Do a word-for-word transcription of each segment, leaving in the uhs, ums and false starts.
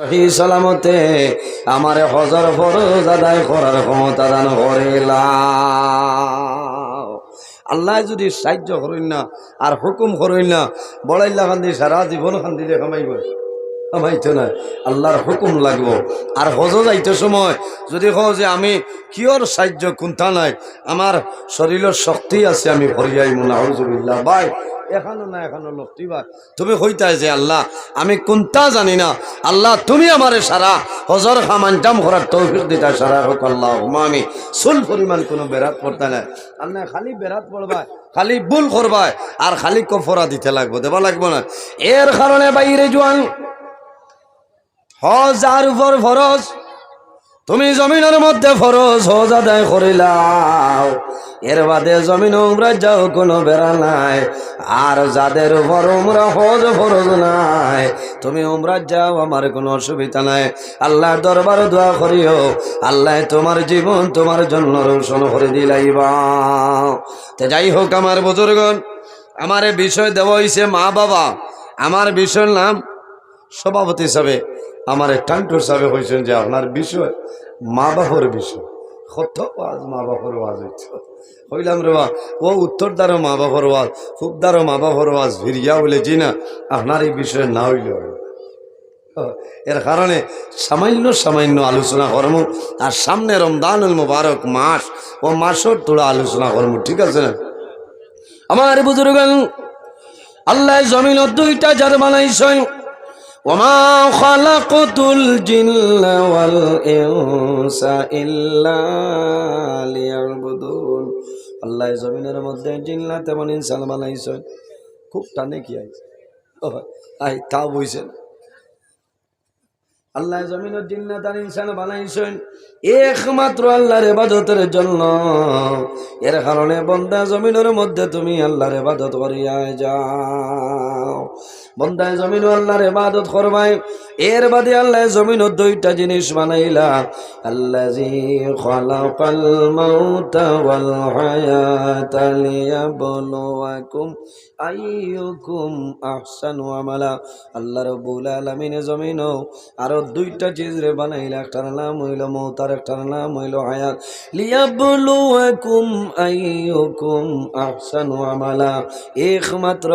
সহি সালামতে আমারে হজর ফরজ আদায় করার ক্ষমতা দান করিলাও। আল্লায় যুদি সাইয্য করইন না আর হুকুম করইন না, বড়াইল্লা কান্দি সারা জীবন কান্দিলে কামাইবো? কামাইতো নায়। আল্লার হুকুম লাগবো। আর হজো যাইতে সময় যুদি কও যে আমি কিওর সাইয্য কুন্তা নাই, আমার শরীলর শক্তি আছে, আমি করিয়া আইমু, নাউজুবিল্লাহ। ভাই, এখানো না এখানো লক্তি ভাই, তুমি কইতায় যে, "আল্লাহ, আমি কুন্তা জানি না, আল্লাহ, তুমি আমারে সারা হজর কাম আঞ্জাম করার তৌফিক দিতায়, সারা হোক, আল্লাহুম্মা আমিন।" চুল পরিমাণ কুনু বেরাত পড়তায় নায়। আর নায় খালি বেরাত পড়বায়, খালি ভুল করবায়, আর খালি কফরা দিতে লাগবো, দেবা লাগবো না। এর কারণে ভাইরে জুয়ান, হজ যার উপর ফরজ, তুমি জমিনর মধ্যে ফরজ হজ আদায় করিলাও, এর বাদে জমিনো উমরাত যাও, কুনু বেড়া নাই। আর যাদের উপর উমরা হজ ফরজ নাই, তুমি উমরাত যাও, আমার কুনু অসুবিধা নাই। আল্লার দরবারো দোয়া করিও, আল্লায় তুমার জীবন তুমার জন্য রোশন করি দিলাইবা। তে যাই হোক, আমার বুজুর্গন, আমারে বিষয় দেওয়া অইছে মা বাবা। আমার বিষয়র নাম সভাপতি সাবে, আমারে টান্টুর সাবে কইছইন যে আপনার বিষয় মা বাপর বিষয়। কত ওয়াজ, মা বাপর ওয়াজ অইতো। কইলাম, "রে বা, ও উত্তর দারো মা বাপর ওয়াজ, পূব দারো মা বাপর ওয়াজ, ফিরিয়া অইলে জি না, আপনার ই বিষয় না অইলে অইবো।" এর কারণে সামান্য সামান্য আলোচনা করমু। আর সামনে রমজানুল মুবারক মাস, ও মাসর থুড়া আলোচনা করমু, ঠিক আছে না? আমার বুজুর্গন, আল্লায় জমিনো দুইটা জাত বানাইছইন। "ওয়া মা খালাকতুল জিন্না ওয়াল ইনসা ইল্লা লিয়াবুদুন।" আল্লায় জমিনর মধ্যে জিন্নাত এবং ইনসান বানাইছইন। খুব টানে কি আইছে? ও ভাই, আই, তা বইছে না। আল্লায় জমিনর জিন্নাত আর ইনসান বানাইছইন একমাত্র আল্লার ইবাদতর জন্য। এর কারণে বন্দা, জমিনর মধ্যে তুমি আল্লার ইবাদত করিয়া যাও। বন্দায় জমিনো আল্লার ইবাদত করবায়, এর বাদে আল্লায় জমিনো দুইটা জিনিস বানাইলা। আল্লাযী খালাকাল মাউতা ওয়াল হায়াতা লিয়াবলুয়াকুম আইয়ুকুম আহসানু আমালা। আল্লাহ রাব্বুল আলামিনে জমিনো আরো দুইটা চিজরে বানাইলা, একটার নাম অইলো মউত আর একটার নাম অইলো হায়াত। লিয়াবলুয়াকুম আইয়ুকুম আহসানু আমালা। একমাত্র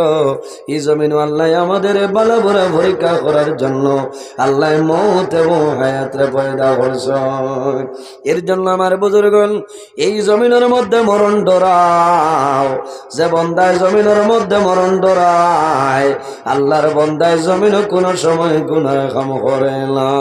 ই জমিনো আল্লায় আমাদেরে ভালা বুরা পরীক্ষা করার জন্য আল্লায় মউত এবং হায়াতরে পয়দা করছইন। এর জন্য আমার বুজুর্গন, এই জমিনর মধ্যে মরণ ডরাও। যে বন্দায় জমিনর মধ্যে মরণ ডরায়, আল্লার বন্দায় জমিনো কুনু সময় গুনার কাম করে না।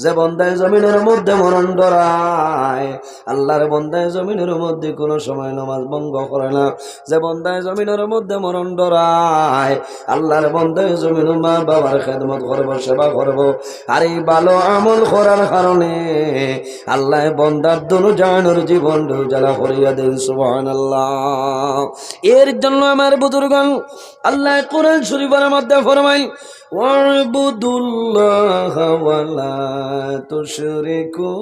যে বন্দায় জমিনর মধ্যে মরণ ডরায়, আল্লার বন্দায় জমিনর মধ্যে কুনু সময় নামাজ ভঙ্গ করে না। যে বন্দায় জমিনর মধ্যে মরণ ডরায়, আল্লার বন্দায় জমিনো মা বাবার খেদমত করবো, সেবা করবো। আর এই ভালা আমল করার কারণে আল্লায় বন্দার দুনো জাহানর জীবন উজালা করিয়া দেইন। সুবহানাল্লাহ। এর জন্য আমার বুজুর্গন, আল্লায় কোরআন শরীফর মধ্যে ফরমাইন, "ওয়াবুদুল্লাহা ওয়া লা তুশরিকু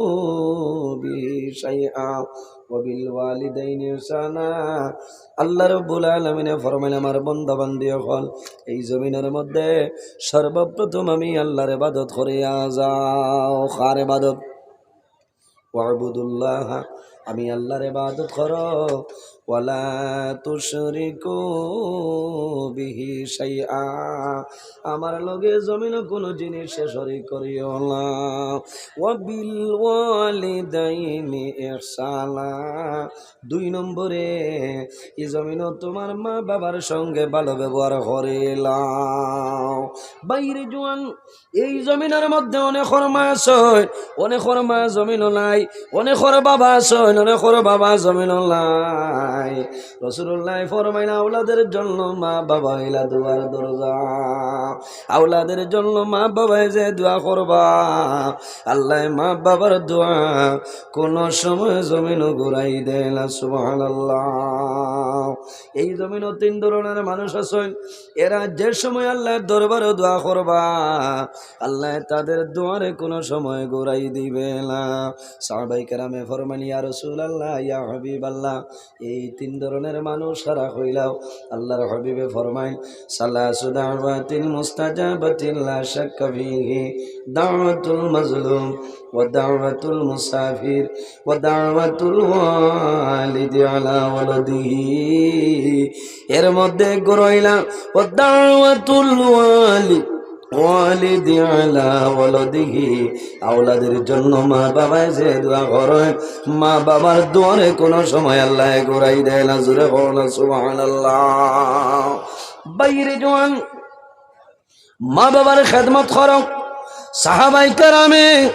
বিহি শাইআ ওয়া বিল ওয়ালিদাইনি ইহসানা।" আল্লাহ রাব্বুল আলামিনে ফরমাইন, "আমার বন্দা বান্দি অকল, এই জমিনর মধ্যে সর্বপ্রথম আমি আল্লার ইবাদত করিয়া যাও।" কার ইবাদত? "ওয়াবুদুল্লাহ", আমি আল্লার ইবাদত করো, "ওয়ালা তুশরিকু বিহি শাইআ", আমার লগে জমিনো কুনু জিনিসে শরিক করিও না। "ওয়া বিল ওয়ালিদাইনি ইহসানা", দুই নম্বরে, ই জমিনো তুমার মা বাবার সঙ্গে ভালা ব্যবহার করিলাও। ভাইরে জুয়ান, এই জমিনর মধ্যে অনেকর মা আছইন, অনেকর মা জমিনো নাই, অনেকর বাবা আছইন, অনেকর বাবা জমিনো নাই। রাসুলুল্লায় ফরমাইন, আওলাদের জন্য মা বাবা অইলা দুয়ার দরজা। আওলাদের জন্য মা বাবায় যে দোয়া করবা, আল্লায় মা বাবার দোয়া কুনু সময় জমিনো ঘুরাই দেয় না। সুবহানাল্লাহ। এই জমিনো তিন ধরনর মানুষ আছইন, এরা যে সময় আল্লার দরবারো দোয়া করবা, আল্লায় তাদের দোয়ারে কুনু সময় ঘুরাই দিবে না। সাহাবায়ে কেরামে ফরমাইন, ইয়া রাসূলুল্লাহ, ইয়া হাবিবাল্লাহ, এই তিন ধরনের মানুষ কারা কইলাও।" আল্লাহর হাবিবে ফরমাইন, "সালাসু দাওয়াতিন মুস্তাজাবাতিন লা শাক্কা ফিহি, দাওয়াতুল মাজলুম ওয়া দাওয়াতুল মুসাফির ওয়া দাওয়াতুল ওয়ালিদি আলা ওয়ালাদিহি।" এর মধ্যে এক ঘর অইলা, ওয়া দাওয়াতুল ওয়ালি ওয়ালিদি আলা ওয়ালাদিহি, আওলাদের জন্য মা বাবায় যে দোয়া করে, মা বাবার দোয়ারে কোনো সময় আল্লায় ঘুরাই দেয় না। জোরে কও না সুবহানাল্লাহ। বাইরে জোয়ান, মা বাবার খেদমত করো। সাহাবাই কেরামে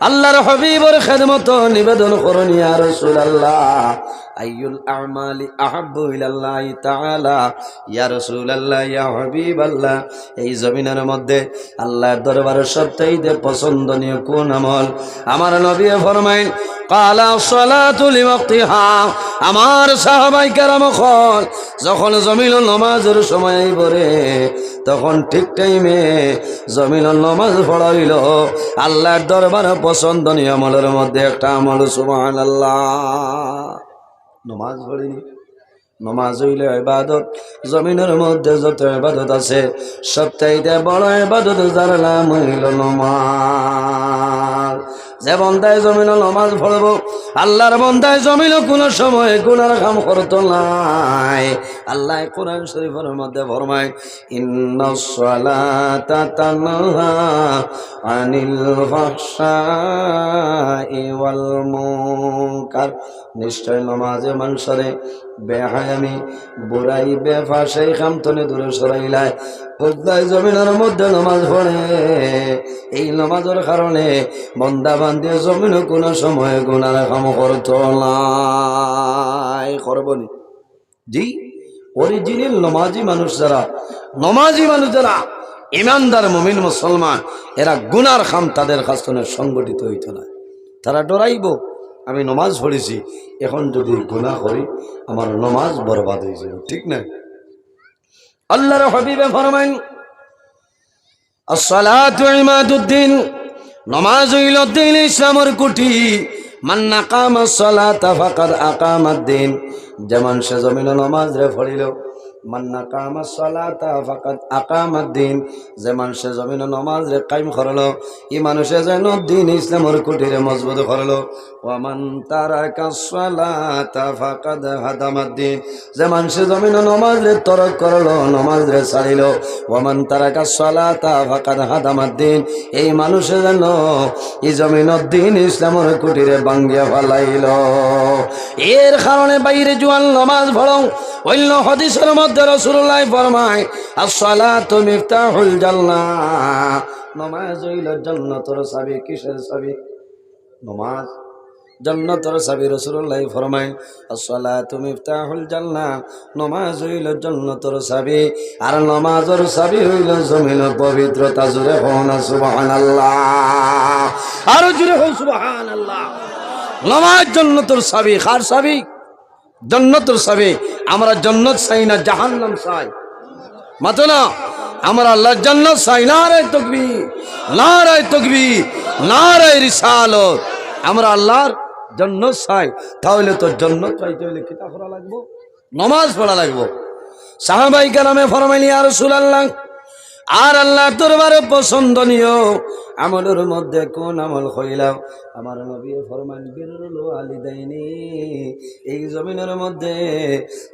আল্লাহর হাবিবর খেদমত নিবেদন করইন, ইয়া রাসূলুল্লাহ, আইয়ুল আমালি আহাব্বু ইলাল্লাহি তাআলা, ইয়া রাসূলুল্লাহ, ইয়া হাবিবাল্লাহ, এই জমিনের মধ্যে আল্লাহর দরবারে সবচাইতে পছন্দনীয় কোন আমল? আমার নবী ফরমাইন, "কালা সালাতু লিওয়াক্তিহা।" আমার সাহাবাই কেরাম অকল যখন জমিন নমাজের সময় আইবো রে, তখন ঠিক টাইমে জমিন নমাজ পড়া অইলো আল্লাহর দরবারে পছন্দনীয় আমলের মধ্যে একটা আমল। সুবহানাল্লাহ। নমাজ পড়িনি, নমাজ অইলো ইবাদত। জমিনের মধ্যে যত ইবাদত আছে, সবচাইতে বড় ইবাদত যার নাম অইলো নমাজ। যে বন্দায় জমিন নমাজ পড়বো, আল্লাহর বন্দায় জমিন কোনো সময় গুনার কাম করতো নায়। আল্লাহ কোরআন শরীফের মধ্যে ফরমায়, "ইন্নাস সালাতা তানহা আনিল ফাহশাই ওয়াল মুনকার।" নিশ্চয় নমাজে মানুষরে বেহায়ামি, বুরাই, বেফাশাই কাম তনে দূরে সরাইলায়। বন্দায় জমিনের মধ্যে নমাজ পড়ে, এই নমাজের কারণে বন্দা বান্দি জমিন কোনো সময় গুনার কাম করতো নায়। করবো নি? জি, অরিজিনাল নমাজি মানুষ যারা, নমাজি মানুষ যারা, ইমানদার মুমিন মুসলমান, এরা গুনার কাম তাদের কাছ থেকে সংগঠিত অইতো নায়। তারা ডরাইবো, "আমি নমাজ পড়ছি, এখন যদি গুনা করি, আমার নমাজ বরবাদ অই যাইবো।" ঠিক না? আল্লাহর হাবিবে ফরমাইন, "আসসালাতু ইমাদুদ্দিন", নমাজ অইলো দ্বীন ইসলামর খুঁটি। "মান আকামাস সালাতা ফাকাদ আকামাদ্দিন", যে মানষে জমিন নমাজরে পড়িলো, "মান আকামাস সালাতা ফাকাদ আকামাদ্দিন", যে মানষে জমিন নমাজরে কায়েম করলো, ই মানুষে যেন দ্বীন ইসলামর খুঁটিরে মজবুত করলো। "ওয়া মান তারাকাস সালাতা ফাকাদ হাদামাদ্দিন", যে মানষে জমিন নমাজরে তরক করলো, নমাজরে ছাড়িলো, "ওয়া মান তারাকাস সালাতা ফাকাদ হাদামাদ্দিন", এই মানুষে যেন ই জমিন দ্বীন ইসলামর খুঁটিরে ভাঙ্গিয়া ফালাইলো। এর কারণে বাইরে জোয়ান নমাজ পড়ো। অন্য হাদিসের মধ্যে রাসূলুল্লাহ ফরমায়, "আসসালাতু মিফতাহুল জান্নাহ", নমাজ অইলো জান্নাতর চাবি। কিসের চাবি? নমাজ। জান্নাতর চাবি। রাসূলুল্লাহ ফরমাইন, "আসসালাতু মিফতাহুল জান্নাহ", নমাজ অইলো জান্নাতর চাবি। আর নমাজর চাবি অইলো জমিন পবিত্রতা। জোরে কও না সুবহানাল্লাহ, আরো জোরে কও সুবহানাল্লাহ। নমাজ জান্নাতর চাবি। কার চাবি? জান্নাতর চাবি। আমরা জান্নাত চাই না, জাহান্নাম চাই। মাতো না, আমরা আল্লাহর জান্নাত চাই। নারায়ে তাকবীর, নারায়ে তাকবীর, নারায়ে রিসালত। আমরা আল্লাহর জান্নাত চাই। তাহলে তো জান্নাত পাইতে অইলে কিতা করা লাগবো? নমাজ পড়া লাগবো। সাহাবায়ে কেরামে ফরমাইন, "ইয়া রাসূলুল্লাহ, আর আল্লাহর দরবারে পছন্দনীয় আমলর মধ্যে কোন আমল কইলাও?" আমার নবী ফরমাইন, "বিররুল ওয়ালিদাইনি।" এই জমিনর মধ্যে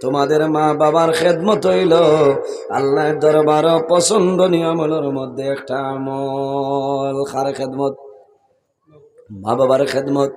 তোমাদের মা বাবার খেদমত অইলো আল্লাহর দরবারে পছন্দনীয় আমলর মধ্যে একটা আমল। কার খেদমত? মা বাবার খেদমত।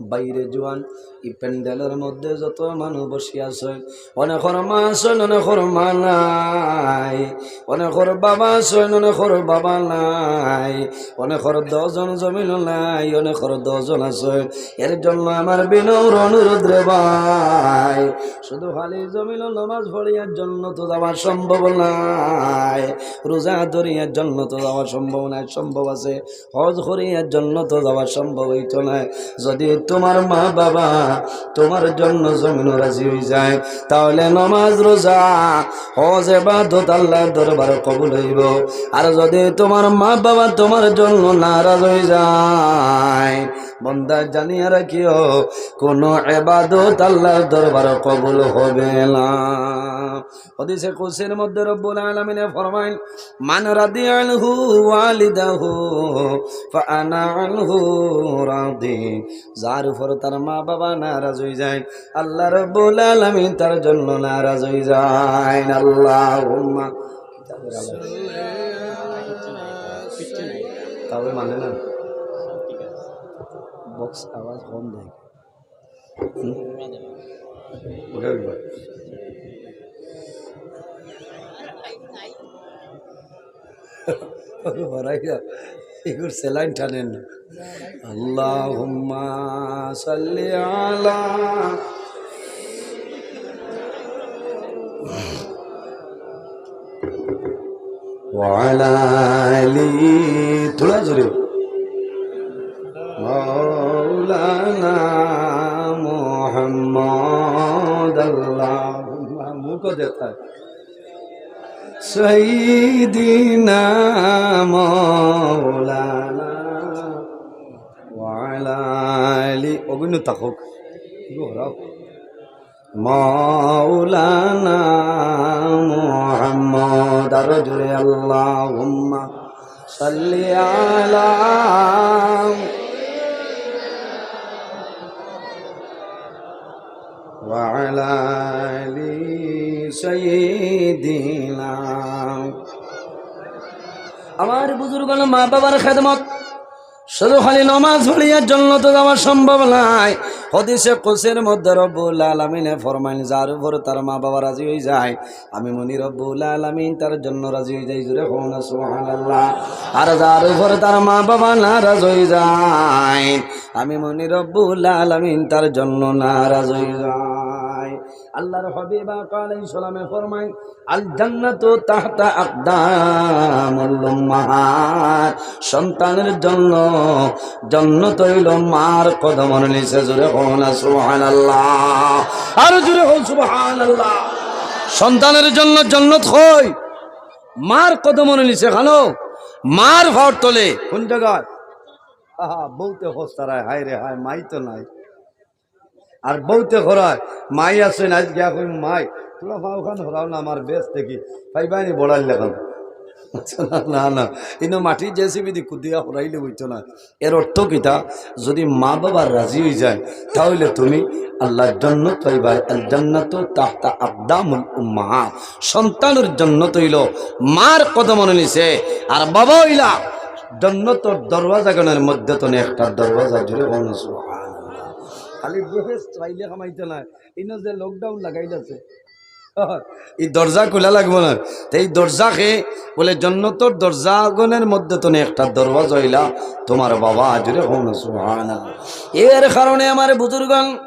বাইরে জোয়ান, ই প্যান্ডেলর মধ্যে যত মানুষ বসি আছে, অনেকর মা আছে, অনেকর মা নাই, অনেকর বাবা আছে, অনেকর বাবা নাই, অনেকর দশজন জমিন নাই, অনেকর দশজন আছে। এর জন্য আমার বিনম্র অনুরোধ রে ভাই, শুধু খালি জমিন নমাজ পড়িয়া জান্নাতো যাওয়া সম্ভব নায়, রোজা ধরিয়া জান্নাতো যাওয়া সম্ভব নায়। সম্ভব আছে, হজ করিয়া জান্নাতো যাওয়া সম্ভব অইতো নায়। যদি তোমার মা বাবা তোমার জন্য জমিন রাজি অই যায়, তাহলে নমাজ, রোজা, হজ, ইবাদত আল্লাহর দরবারে কবুল অইবো। আর যদি তোমার মা বাবা তোমার জন্য নারাজ অই যায়, বন্দা, জানিয়া রাখিও, কোনো ইবাদত আল্লাহর দরবারে কবুল হবে না। হাদিসে কুদসির মধ্যে রব্বুল আলামিনে ফরমাইন, "মান রাদিয়া আনহু ওয়ালিদাহু ফাআনা আনহু রাদি।" যার উপর তার মা বাবা নারাজ অই যায়, আল্লাহ রব্বুল আলামিন তার জন্য নারাজ অই যায়। আল্লাহুম্মা। তাও মানে না, বক্স আওয়াজ কম দেয়। হুম? ওটা ওই বার। ওরে বাড়াইয়া, এগুর স্যালাইন টানেন না। আল্লাহুম্মা সাল্লি আলা ওয়া আলা আলি, থোড়া জোরে। মাওলানা মুহাম্মদ, আল্লাহুম্মা, মুখ দেখায়। সাইয়্যিদিনা মাওলানা ওয়া আলা আলি। অগুইন থাকউক। ইগু হরাও। মাওলানা মুহাম্মদ। আরো জোরে, আল্লাহুম্মা সাল্লি আলা ওয়া আলা আলি সাইয়্যিদিনা। আমার বুজুর্গ, মা বাবার খেদমত শুধু খালি নমাজ পড়িয়া জন্নতো যাওয়া সম্ভব নায়। হাদিসে কুদসির মধ্যে রব্বুল আলামিনে ফরমাইন, যার উপর তার মা বাবা রাজি অই যায়, আমি মনি রব্বুল আলামিন তার জন্য রাজি অই যাই। জোরে কও না সুবহানাল্লাহ। আর যার উপর তার মা বাবা নারাজ অই যায়, আমি মনি রব্বুল আলামিন তার জন্য নারাজ অই যায়। আল্লাহর হাবিব আকা আলাইহিস সালামে ফরমাইন, "আল জান্নাতু তাহতা আকদামুল উম্মাহাত।" সন্তানের জন্য জন্নত অইলো মার কদমর নিচে। জোরে কও না সুবহানাল্লাহ। আরো জোরে কও সুবহানাল্লাহ। সন্তানের জন্য জন্নত কই? মার কদমর নিচে। খানো মার পাওর তলে। কোন জাগাত? আহা, বউতে হস্তারায়, হায় রে হায়, মাই তো নাই। আর বউতে কয়, মাই আছে না, আইজ গিয়া কই, "মাই, তোরা পাওখান হরাও না, আমার বেশ দেখি, পাইবায়নি বড়ার লাখান।" না, না, না, ইনো মাটি জেসিবি দি কুদিয়া হরাইলে অইতো না। এর অর্থ কিতা? যদি মা বাবা রাজি অই যায়, তাহলে তুমি আল্লাহর জন্নত পাইবায়। আল জান্নাতু তাহতা আকদামুল উম্মাহাত। সন্তানের জন্নত অইলো মার কদমর নিচে, আর বাবা অইলা জন্নতর দরওয়াজাগুনর মধ্যে তনে একটা দরওয়াজা। জোরে কও না সুবহানাল্লাহ। খালি বেহেস্ত পাইলে কামাইতো নায়, ইনো যে lockdown লাগাইল আছে, ই দরজা খুলা লাগবো না। তে ই দরজা খে বলে, জন্নতর দরজাগুনর মধ্যে তনে একটা দরওয়াজা অইলা তুমার বাবা। জোরে কও না সুবহানাল্লাহ। এর কারণে আমার বুজুর্গান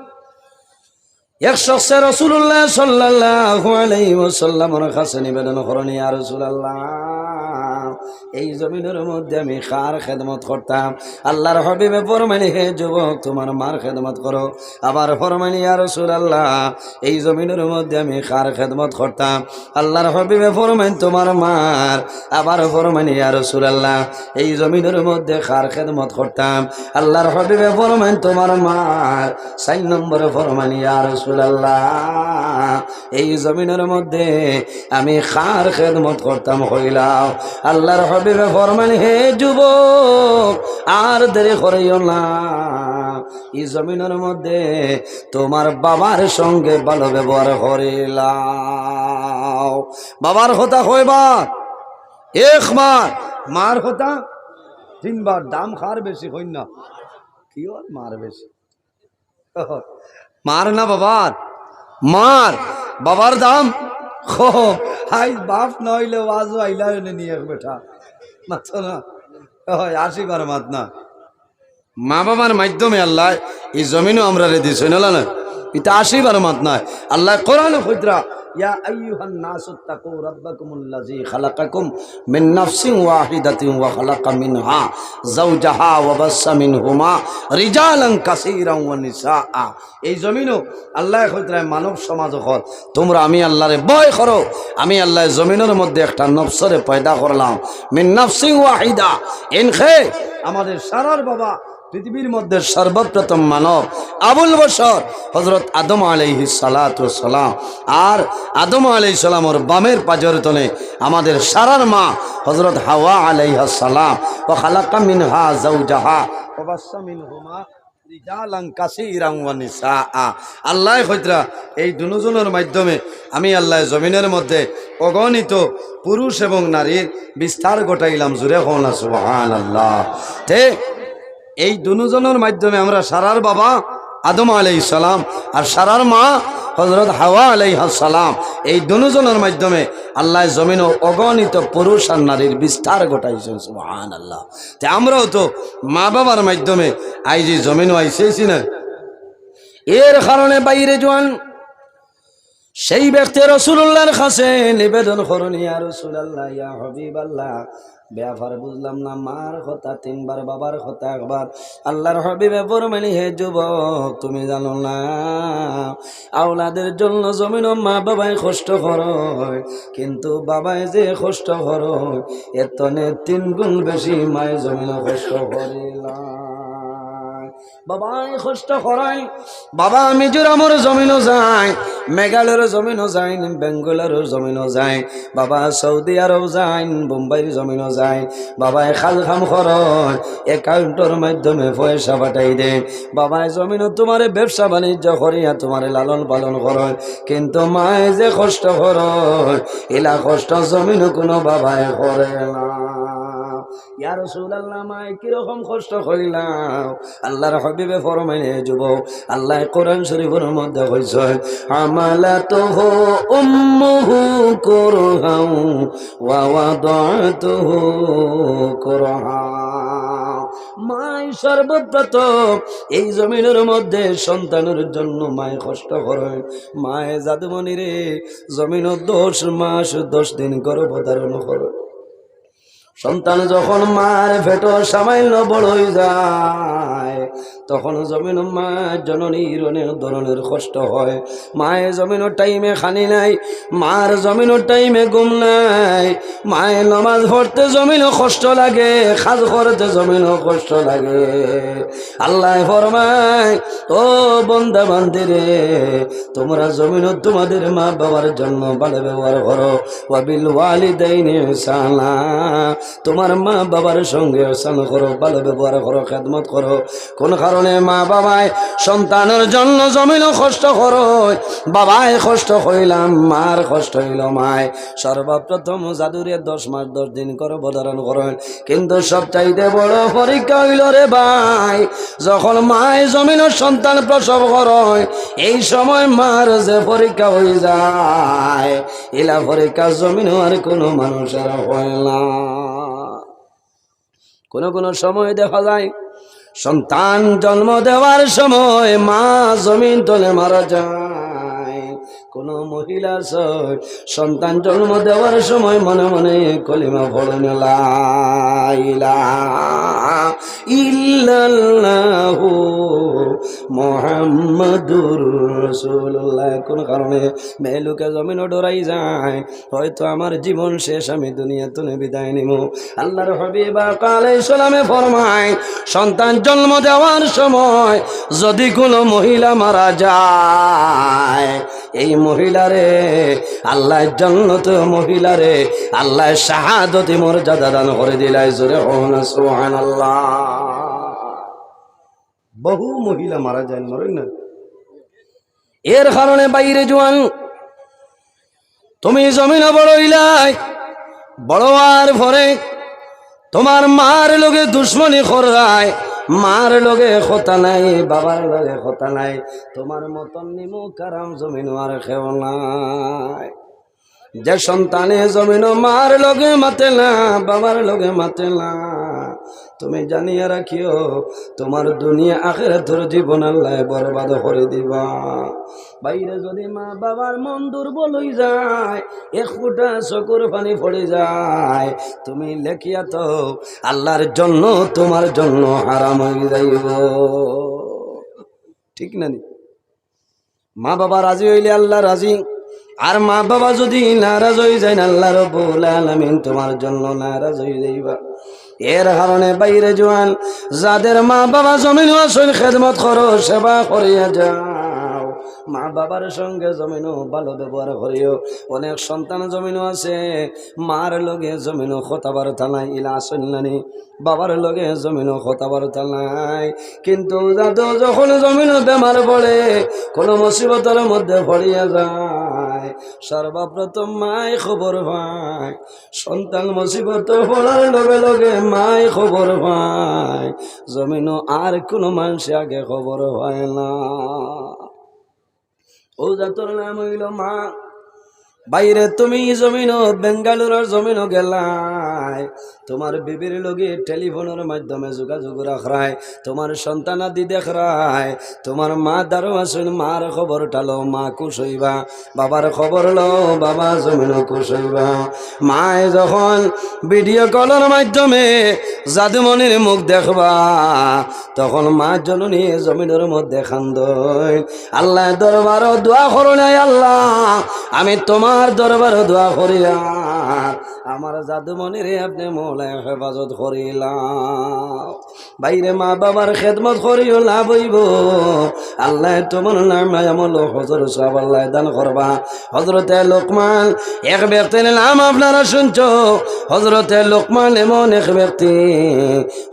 এক শখসে রাসূলুল্লাহ সাল্লাল্লাহু আলাইহি ওয়াসাল্লামর কাছে নিবেদন করইন, "ইয়া রাসূলুল্লাহ, এই জমিনর মধ্যে আমি কার খেদমত করতাম?" আল্লাহর হাবিবে ফরমাইন, "হে যুবক, তুমার মার খেদমত করো।" আবার ফরমাইন, "ইয়া রাসূলুল্লাহ, এই জমিনর মধ্যে আমি কার খেদমত করতাম?" আল্লাহর হাবিবে ফরমাইন, "তুমার মার।" আবার ফরমাইন, "ইয়া রাসূলুল্লাহ, এই জমিনর মধ্যে কার খেদমত করতাম?" আল্লাহর হাবিবে ফরমাইন, "তুমার মার।" চাইর নম্বরে ফরমাইন, "ইয়া রাসূলুল্লাহ, এই জমিনর মধ্যে আমি কার খেদমত করতাম কইলাও?" আল্লাহর হাবিবে ফরমাইন, "হে যুবক, আর দেরি করিও না, এই জমিনর মধ্যে তুমার বাবার সঙ্গে ভালো ব্যবহার করিলাও।" বাবার কথা কয়বার? একবার। মার কথা তিনবার। দাম কার বেশি কইন না? কিওর মার বেশি? মার না বাবার? মার। বাবার দাম কম। আইজ বাপ না অইলে ওয়াজো আইলা অইলে নি এক বেটা। মাতো না। অয়, আশি বার মাত না। মা বাবার মাধ্যমে আল্লায় ই জমিনও আমরারে দিছইন, না, না? ইতা আশি বার মাত নায়। আল্লায় কোরআনো কইতরা, "ইয়া আইয়ুহান নাসু ইত্তাকু রাব্বাকুমুল্লাযী খালাকাকুম মিন নাফসিন ওয়াহিদাতিন ওয়া খালাকা মিনহা যাওজাহা ওয়া বাসসা মিনহুমা রিজালান কাসীরান ওয়া নিসাআ।" এই জমিনও আল্লায় কইতরা, মানব সমাজ অকল, তুমরা আমি আল্লারে ভয় করো। আমি আল্লায় জমিনর মধ্যে একটা নফসরে পয়দা করলাম, মিন নাফসিন ওয়াহিদা। এনখে আমাদের সারার বাবা পৃথিবীর মধ্যে সর্বপ্রথম মানব আবুল বশর হযরত আদম আলাইহিস সালাতু ওয়াস সালাম। আর আদম আলাইহিস সালামর বামের পাজর তলে আমাদের সারার মা হযরত হাওয়া আলাইহাস সালাম। ওয়া খালাকা মিনহা যাওজাহা ওয়া বাসসা মিনহুমা রিজালান কাসীরান ওয়া নিসাআ। আল্লায় কইতরা, এই দুজনর মাধ্যমে আমি আল্লায় জমিনর মধ্যে অগণিত পুরুষ এবং নারীর বিস্তার ঘটাইলাম। জুরে কও না সুবহানাল্লাহ। তে এই দুজনর মাধ্যমে আমরা সারার বাবা আদম আলাইহিস সালাম আর সারার মা হযরত হাওয়া আলাইহাস সালাম, এই দুজনর মাধ্যমে আল্লায় জমিনো অগণিত পুরুষ আর নারীর বিস্তার ঘটাইছইন। সুবহানাল্লাহ। তে আমরাও তো মা বাবার মাধ্যমে আইজ ই জমিনো আইছি না? এর কারণে বাইরে জোয়ান সেই ব্যক্তি রাসূলুল্লাহর কাছে নিবেদন করইন, ইয়া রাসূলুল্লাহ, ইয়া হাবিবাল্লাহ, ব্যাপার বুঝলাম না, মার কথা তিনবার, বাবার কথা একবার। আল্লাহর হাবিবে ফরমাইন, হে যুবক, তুমি জানো না, আওলাদের জন্য জমিনো মা বাবায় কষ্ট করইন, কিন্তু বাবায় যে কষ্ট করইন, এর তনে তিন গুণ বেশি মায় জমিনো কষ্ট করইন। বাবায় কষ্ট করইন, বাবা মিজোরামর জমিনো যাইন, মেঘালয়র জমিনো যাইন, বেঙ্গালুরুর জমিনো যাইন, বাবা সৌদি আরব যাইন, বোম্বাইর জমিনো যাইন, বাবায় কাজ কাম করইন, অ্যাকাউন্টর মাধ্যমে পয়সা পাঠাই দেইন। বাবায় জমিনো তুমারে ব্যবসা বাণিজ্য করিয়া তুমারে লালন পালন করইন, কিন্তু মায় যে কষ্ট করইন, ইলা কষ্ট জমিনো কুনু বাবায় করে না। ইয়া রাসূলুল্লাহ, মায় কিরকম কষ্ট করইলা? আল্লাহর হাবিবে ফরমাইন, হে যুবক, আল্লায় কোরআন শরীফর মধ্যে কইছইন, হামালাতুহু উম্মুহু কুরহান ওয়া ওয়াদাআতুহু কুরহা। মায় সর্বপ্রথম এই জমিনর মধ্যে সন্তানর জন্য মায় কষ্ট করইন। মায় জাদুমণিরে জমিনো দশ মাস দশ দিন গর্ভধারণ করইন। সন্তান যখন মার পেটো সামান্য বড় অইযায়, তখন জমিনো মা জননীর অনেক ধরনের কষ্ট হয়। মায় জমিনো টাইমে খানি নাই, মার জমিনো টাইমে ঘুম নাই, মায় নমাজ পড়তে জমিনো কষ্ট লাগে, কাজ করতে জমিনো কষ্ট লাগে। আল্লায় ফরমাইন, ও বন্দা বান্দিরে, তুমরা জমিনো তুমাদের মা বাবার জন্য ভালা ব্যবহার করো। ওয়াবিল ওয়ালিদাইনি ইহসানা, তুমার মা বাবার সঙ্গে ইহসান করো, ভালা ব্যবহার করো, খেদমত করো। কুন কারণে মা বাবায় সন্তানর জন্য জমিনো কষ্ট করইন? বাবায় কষ্ট করইলা, মার কষ্ট অইলো মায়। সর্বপ্রথম জাদুরে দশ মাস দশ দিন গর্ভধারণ করইন, কিন্তু সবচাইতে বড় পরীক্ষা অইলো রে ভাই, যখন মায় জমিনো সন্তান প্রসব করইন, এই সময় মার যে পরীক্ষা অইযায়, ইলা পরীক্ষা জমিনো আর কুনু মানুষর হয় না। কুনু কুনু সময় দেখা যায়, সন্তান জন্ম দেওয়ার সময় মা জমিন তলে মারা যায়। কুনু মহিলা আছে, সন্তান জন্ম দেওয়ার সময় মনে মনে কলিমা পড়েন, লা ইলাহা ইল্লাল্লাহু মুহাম্মাদুর রাসূলুল্লাহ। কুন কারণে মেয়ে লোকে জমিনো ডরাই যায়, হয়তো আমার জীবন শেষ, আমি দুনিয়া তনে বিদায় নিমু। আল্লাহর হাবিব আকা আলাইহিস সালামে ফরমাইন, সন্তান জন্ম দেওয়ার সময় যদি কুনু মহিলা মারা যায়, এই মহিলারে আল্লায় জন্নতি মহিলারে আল্লায় শাহাদতি মর্যাদা দান করি দিলাইন। জুরে কও না সুবহানাল্লাহ। বহু মহিলা মারা যাইন, মরেন না? এর কারণে বাইরে জোয়ান, তুমি জমিনো বড় অইলায়, বড় অওয়ার পরে তুমার মার লগে দুশমনি কররায়, মার লগে কথা নাই, বাবার লগে কথা নাই, তুমার মতন নিমুখ হারাম জমিনো আর কেউ নাই। যে সন্তানে জমিনো মার লগে মাতে না, বাবার লগে মাতে না, তুমি জানিয়া রাখিও, তুমার দুনিয়া আখিরাতর জীবন আল্লায় বরবাদ করি দিবা। বাইরে যদি মা বাবার মন দুর্বল অই যায়, এক ফুটা চকুর পানি পড়ি যায়, তুমি লেখিয়া থও, আল্লাহর জন্য তুমার জন্য হারাম অই যাইবো। ঠিক না নি? মা বাবা রাজি অইলে আল্লাহ রাজি, আর মা বাবা যদি নারাজ অই যাইন, আল্লাহ রব্বুল আলামিন তুমার জন্য নারাজ অই যাইবা। এর কারণে ভাইরে জোয়ান, যাদের মা বাবা জমিনো আছইন, খেদমত করো, সেবা করিয়া যাও। মা বাবার সঙ্গে জমিনো ভালো ব্যবহার করিও। অনেক সন্তান জমিনো আছে, মার লগে জমিনো কথাবার্তা নাই, ইলা আছইন নানি? বাবার লগে জমিনো কথাবার্তা নাই, কিন্তু যাদু যখন জমিনো বেমার পড়ে, কোনো মুসিবতর মধ্যে পড়িয়া যায়, সর্বপ্রথম মায় খবর পায়। সন্তান মুসিবতো পড়ার লগে লগে মায় খবর পায়, জমিনো আর কোনো মানষে আগে খবর পায় না। অউ জাতর নাম অইলো মা। ভাইরে, তুমি জমিনো, বেঙ্গালুরুর জমিনো গেলায়, তুমার বিবির লগে টেলিফোনর মাধ্যমে যোগাযোগ রাখরায়, তুমার সন্তানাদি দেখরায়, তুমার মা দারো আছইন, মার খবরটা লও, মা খুশ অইবা। বাবার খবর লও, বাবা জমিনো খুশ অইবা। মায় যখন ভিডিও কলর মাধ্যমে জাদুমণির মুখ দেখবা, তখন মা জননী জমিনর মধ্যে কান্দইন। আল্লার দরবারো দোয়া করইন, "আয় আল্লা, আমি তুমার দরবারো দোয়া করিয়ার আমার জাদুমণিরে আপনে মওলায় হেফাজত করিলাও।" ভাইরে, মা বাবার খেদমত করিও, লাভ অইবো। আল্লায় তুমার নামায় আমল ও হজর সওয়াব আল্লায় দান করবা। হজরতে লোকমান এক ব্যক্তির নাম আপনারা শুনছো। হজরতে লোকমান এমন এক ব্যক্তি,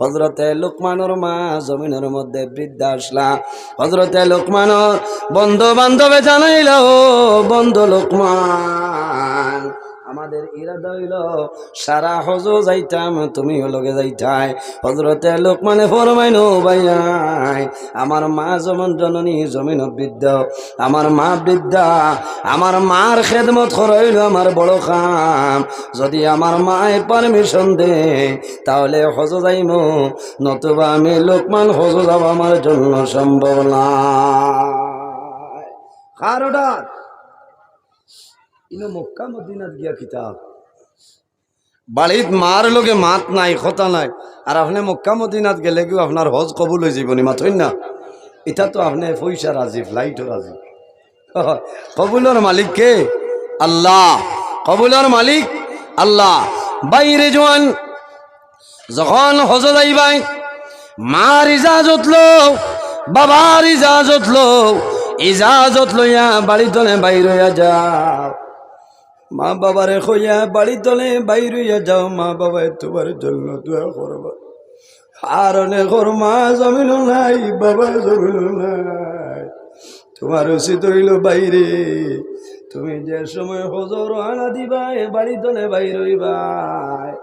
হজরতে লোকমানর মা জমিনর মধ্যে বৃদ্ধা আছলা। হজরতে লোকমানর বন্ধু বান্ধবে জানাইলা, "ও বন্ধু লোকমান, আমাদের ইরাদা অইলো সারা হজো যাইতাম, তুমিও লগে যাইতায়।" হজরতে লোকমানে ফরমাইন, "ও ভাইয়াইন, আমার মা যেমন জননী জমিনো বৃদ্ধা, আমার মা বৃদ্ধা, আমার মার খেদমত করা অইলো আমার বড় কাম। যদি আমার মায় পারমিশন দেইন, তাহলে হজো যাইমু, নতুবা আমি লোকমান হজো যাওয়া আমার জন্য সম্ভব নায়।" কার অর্ডার? ইনো মক্কা মদিনাত গিয়া কিতা? বাড়িত মার লগে মাত নাই, কথা নাই, আর আপনে মক্কা মদিনাত গেলেগিও আপনার হজ কবুল অইযিবো নি, মাতইন না? ইতা তো আপনে পয়সা রাজি, ফ্লাইটও রাজি। কবুলর মালিক কে? আল্লা। কবুলর মালিক আল্লা। ভাইরে জোয়ান, যখন হজো যাইবায়, মার ইজাজত লও, বাবার ইজাজত লও, ইজাজত লইয়া বাড়ি তনে বাইর অইয়া যাও। মা বাবারে কইয়া বাড়ি তনে বাইর অইয়া যাও, মা বাবায় তুমার জন্য দোয়া করবা। আর অনেকর মা জমিনো নাই, বাবা জমিনো নাই। তুমার উচিত অইলো ভাইরে, তুমি যে সময় হজো রওয়ানা দিবায়, বাড়ি তনে বাইর অইবায়,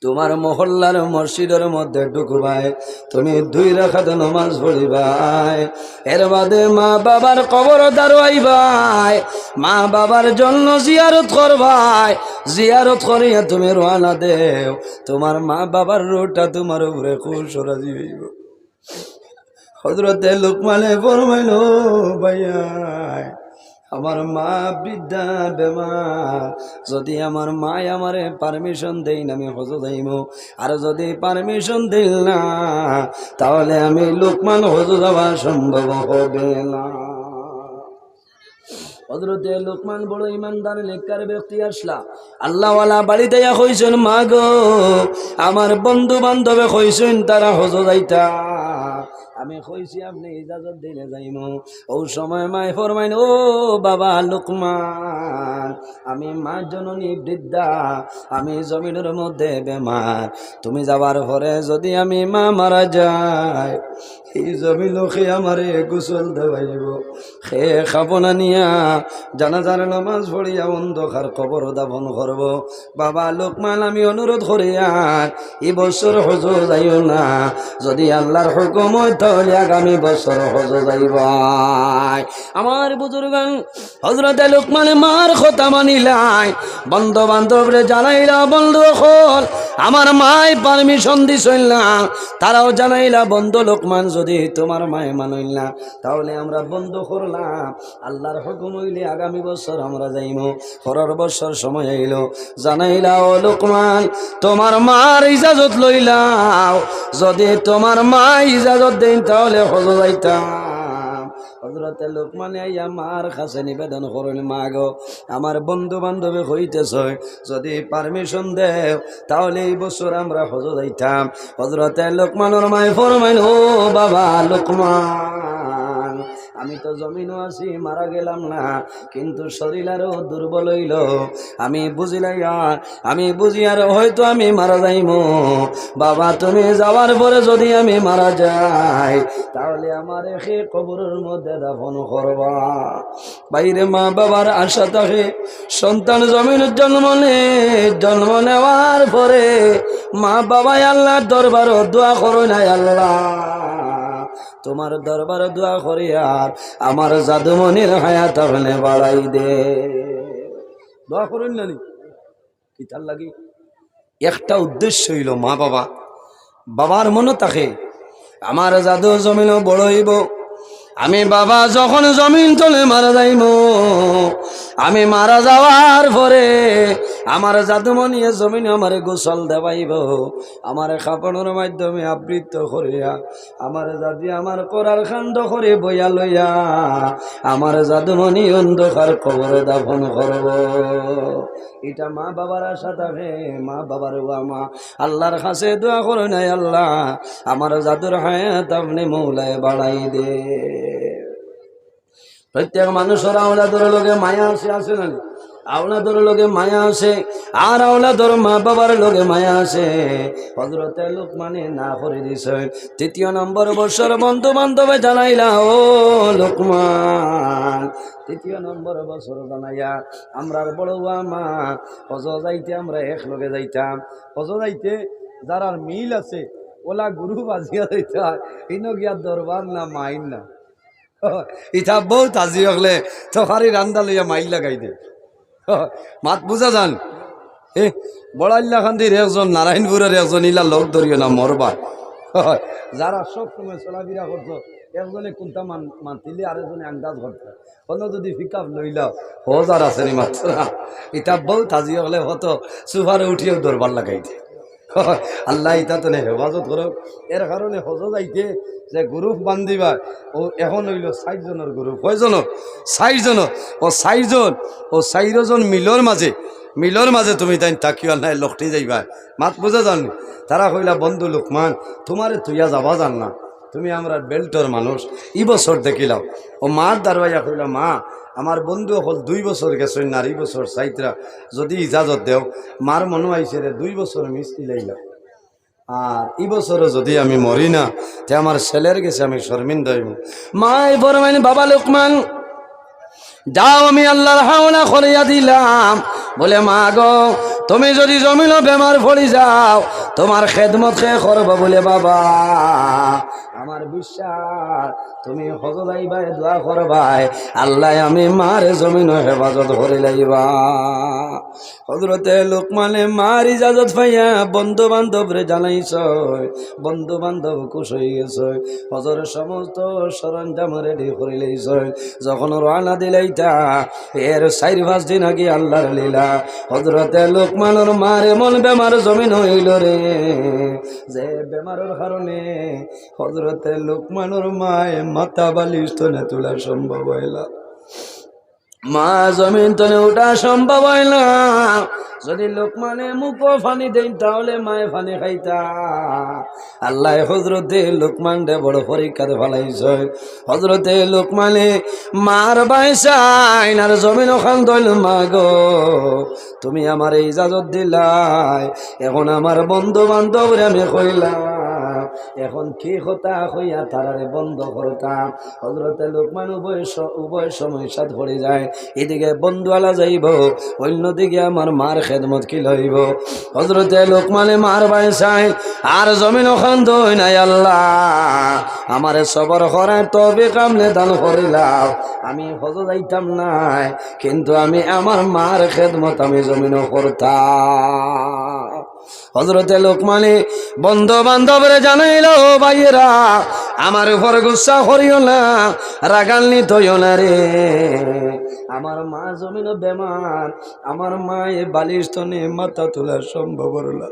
তুমার মহল্লার মসজিদর মধ্যে ঢুকবায়, তুমি দুই রাকাত নমাজ পড়িবায়, এর বাদে মা বাবার কবর দারো আইবায়, মা বাবার জন্য জিয়ারত করবায়, জিয়ারত করিয়া তুমি রওয়ানা দেও, তুমার মা বাবার রুহটা তুমার উপরে খুশ রাজি অইবো। হজরতে লোকমানে ফরমাইন, "ও ভাইয়াইন, আমার মা বৃদ্ধা বেমার, যদি আমার মায় আমারে পারমিশন দেইন আমি হজো যাইমু, আর যদি পারমিশন দেইন না, তাহলে আমি লোকমান হজো যাওয়া সম্ভব হবে না।" হজরতে লোকমান বড় ইমানদার নেককার ব্যক্তি আছলা। আল্লাওয়ালা বাড়িত আইয়া কইছইন, "মা গো, আমার বন্ধু বান্ধবে কইছইন তারা হজো যাইতা, আমি কইছি আপনে ইজাজত দিলে যাইমু।" অউ সময় মায় ফরমাইন, "ও বাবা লোকমান, আমি মা জননী বৃদ্ধা, আমি জমিনর মধ্যে বেমার, তুমি যাওয়ার পরে যদি আমি মা মারা যাই, ই জমিনো কে আমারে গোসল দেওয়াইবো, কে কাফন আনিয়া জানাজার নামাজ পড়িয়া অন্ধকার কবরো দাফন করবো। বাবা লোকমান, আমি অনুরোধ করিয়ার, ই বছর হজো যাইও না, যদি আল্লার হুকুম অয় তাহলে আগামী বছর হজো যাইবায়।" আমার বুজুর্গান, হজরতে লোকমানে মার কথা মানিলাইন, বন্ধু বান্ধবরে জানাইলা, "বন্ধু অকল, আমার মায় পারমিশন দিছইন না।" তারাও জানাইলা, "বন্ধু লোকমান, যদি তুমার মায় মানইন না, তাহলে আমরা বন্ধ করলাম, আল্লার হুকুম অইলে আগামী বছর আমরা যাইমু।" পরর বছর সময় আইলো, জানাইলা, "ও লোকমান, তুমার মার ইজাজত লইলাও, যদি তুমার মায় ইজাজত দেইন তাহলে হজো যাইতাম।" হযরতে লুকমানে আইয়া মার কাছে নিবেদন করইন, "মা গো, আমার বন্ধু বান্ধবে কইতেছে, যদি পারমিশন দেও, তাহলে এই বছর আমরা হজো যাইতাম।" হযরতে লুকমানর মায় ফরমাইন, "ও বাবা লুকমান, আমি তো জমিনো আছি, মারা গেলাম না, কিন্তু শরীর আরো দুর্বল অইল। আমি বুঝিলাইয়ার, আমি বুঝিয়ার হয়তো আমি মারা যাইমু। বাবা, তুমি যাওয়ার পরে যদি আমি মারা যাই, তাহলে আমারে কে কবরর মধ্যে দাফন করবা?" ভাইরে, মা বাবার আশা থাকে, সন্তান জমিন জন্ম নেয়, জন্ম নেওয়ার পরে মা বাবায় আল্লাহর দরবারো দোয়া করইন, "আয় আল্লাহ, তোমার দরবারো দোয়া করিয়ার আমার জাদুমণির হায়াত আপনে বাড়াই দে।" দোয়া করইন না নি? কিতার লাগি? একটা উদ্দেশ্য অইল মা বাবা, বাবার মনো থাকে, আমার জাদু জমিনো বড় অইব, আমি বাবা যখন জমিন তনে মারা যাইমু, আমি মারা যাওয়ার পরে আমার জাদুমণিয়ে জমিনো আমারে গোসল দেওয়াইব, আমারে কাপড়র মাধ্যমে আবৃত করিয়া, আমারে জাদি আমার করার কাণ্ড করি বইয়া লইয়া, আমার জাদুমণি অন্ধকার কবরে দাফন করব। ইটা মা বাবার আশা থাকে, মা বাবার ওয়া মা আল্লাহর কাছে দোয়া করইন, "আয় আল্লাহ, আমার জাদুর হায়াত আপনে মৌলায় বাড়াই দে।" প্রত্যেক মানুষর আওলাদর লগে মায়া আছে, আছে না নি? আওলাদর লগে মায়া আছে, আর আওলাদর মা বাবার লগে মায়া আছে। হযরতে লুকমানে না করি দিছইন। তৃতীয় নম্বর বছর বন্ধু বান্ধবে জানাইলা, "ও লুকমান।" তৃতীয় নম্বর বছর জানাইয়া, আমরার বড় ওয়া মা, হজো যাইতে আমরা এক লগে যাইতাম। হজো যাইতে যারার মিল আছে, ওলা গুরু বাজিয়া যাইতা, ইনো গিয়া দরবার না মাইন না। ইতা বউত আজি অকলে তরকারি রান্দা লইয়া মাইল লাগাই দে। মাত বুঝা যার? এ, বড়াইল্লা কান্দির একজন, নারায়ণপুরের একজন, ইলা লগ ধরিও না, মরবা। যারা সব সময় চলাফিরা করতো, একজনে কুন্তা মান-, মাতিলে আরেকজনে আন্দাজ করতো। কোনো যদি পিক আপ লইলাও, হজার আছে নি মাত্র। ইতা বউত আজি অকলে হতো সুফারে উঠিয়াও দরবার লাগাই দে। আল্লাহ ইতা তনে হেফাজত করো। এর কারণে হজো যাইতে যে গ্রুপ বান্ধিবা, ও এখন অইলো ষাইট জনর গ্রুপ। কয় জনর? ষাইট জনর। ও ষাইট জন, ও ষাইট জন মিলর মাঝে, মিলর মাঝে তুমি তাইন থাকিও, আল্লাহ লখটি যাইবা। মাত বুঝা যার নি? তারা কইলা, "বন্ধু লুকমান, তুমারে থইয়া যাওয়া যার না, তুমি আমরার বেল্টর মানুষ, ই বছর দেখিলাও।" ও মার দারোয়াইয়া কইলা, "মা, আমার বন্ধু অকল দুই বছর গেছইন না, আর ই বছর চাইতরা, যদি ইজাজত দেও।" মার মনো আইছে রে, দুই বছর মিস দিলাইলাম, আর ই বছরও যদি আমি মরি না, তে আমার ছেলের গেছে আমি শর্মিন্দা অইমু। মায় ফরমাইন, "বাবা লুকমান, যাও, আমি আল্লাহর হাওলা করিয়া দিলাম।" বলে, "মা গো, তুমি যদি জমিনো বেমার পড়ি যাও, তুমার খেদমত কে করবো?" বলে, "বাবা, আমার বিশ্বাস, তুমি হজো যাইবায়, দোয়া করবায়, আল্লাহ আমি মারে জমিনো হেফাজত করি লাইবা।" হযরতে লুকমানে মার ইজাজত পাইয়া বন্ধু বান্ধবরে জানাইছইন, বন্ধু বান্ধব খুশ অই গেছইন, হজর সমস্ত সরঞ্জাম রেডি করি লইছইন। যখন রওয়ানা দিলাইতা, এর চাইর পাঁচ দিন আগে আল্লাহর লীলা, হযরতে লুকমানর মার এমন বেমার জমিনো অইলো রে, যে বেমারর কারণে হযরতে লুকমানর মায় মাথা বালিশ তনে তুলা সম্ভব অইলা। মা জমিন তনে উঠা সম্ভব অয় না। যদি লুকমানে মুখো পানি দেইন, তাহলে মায় পানি খাইতা। আল্লায় হযরতে লুকমানরে বড় পরীক্ষাত ফালাইছইন। হযরতে লুকমানে মার বায় চাইন আর জমিনো কান্দইন, "মা গো, তুমি আমারে ইজাজত দিলায়, এখন আমার বন্ধু বান্ধবরে আমি কইলাম, এখন কি কথা কইয়া তারারে বন্ধ করতাম?" হযরতে লুকমান উভয় স-, উভয় সমস্যাত পড়ি যায়। এদিকে বন্ধু আলা যাইবো, অন্যদিকে আমার মার খেদমত কিলা অইবো। হযরতে লুকমানে মার বায় চাইন, আর জমিনো কান্দইন, "আয় আল্লাহ, আমারে সবর করার তৌফিক আপনে দান করিলাও। আমি হজো যাইতাম নায়, কিন্তু আমি আমার মার খেদমত আমি জমিনো করতাম।" হযরতে লুকমানে বন্ধু বান্ধবরে জানাইলা, "ও ভাইয়েরা, আমার উপর গুসা করিও না, রাগান্বিত অইও না রে। আমার মা জমিনো বেমার, আমার মায় বালিশ তনে মাথা তুলা সম্ভব অর না।